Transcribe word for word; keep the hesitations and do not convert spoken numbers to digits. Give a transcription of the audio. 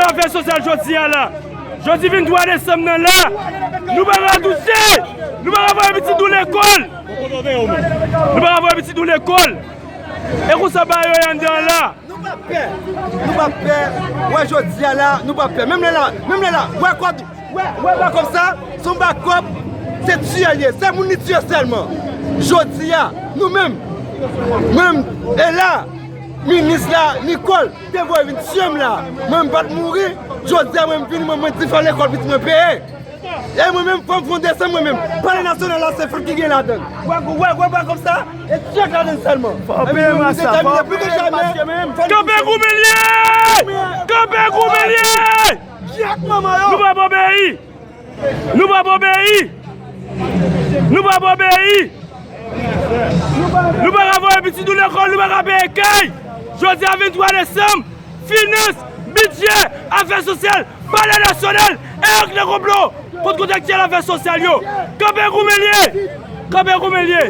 afè sosyal jodi a la. Jodi venntwa desanm nan la, nou pa ka touche, nou pa ka voye pitit nou lekòl. Nou pa ka voye pitit nou lekòl. E konsa bagay yo ye anndan la. Nou pa pè. Nou pa pè. Wè jodi a la, nou pa pè. Menm lè la, menm lè la, wè kòd, wè, wè bakòp sa, se yon bakòp, se tiye l ye. Se moun li tiye sèlman. Jodi a, nou menm, menm, e la, minis la, Nicole, te voye vin tiye m la. Mwen, m pa t mouri. Jodi a, mwen, m vini, mwen, mwen di fò lekòl pitit mwen peye. E mwen menm, fò m fè yon desann mwen menm. Palè Nasyonal la, se fout ki gen ladan l. Wè, wè, wè, wè kòb sa, e tchèk ladan l sèlman. Fò w peye masa, fò w peye masa menm. Kanpe goumen l ye! Kanpe goumen l ye! Tchèk manman yo! Nou p ap obeyi! Nou p ap obeyi! Nou p ap obeyi! Nou pa ka voye pitit nou lekòl, nou pa ka peye kay! Jodi a venntwa desanm, finans, bidjè, afè sosyal, palè nasyonal, e yo k nan konplo kont kontraktyèl afè sosyal yo. Kanpe goumen l ye! Kanpe goumen l ye!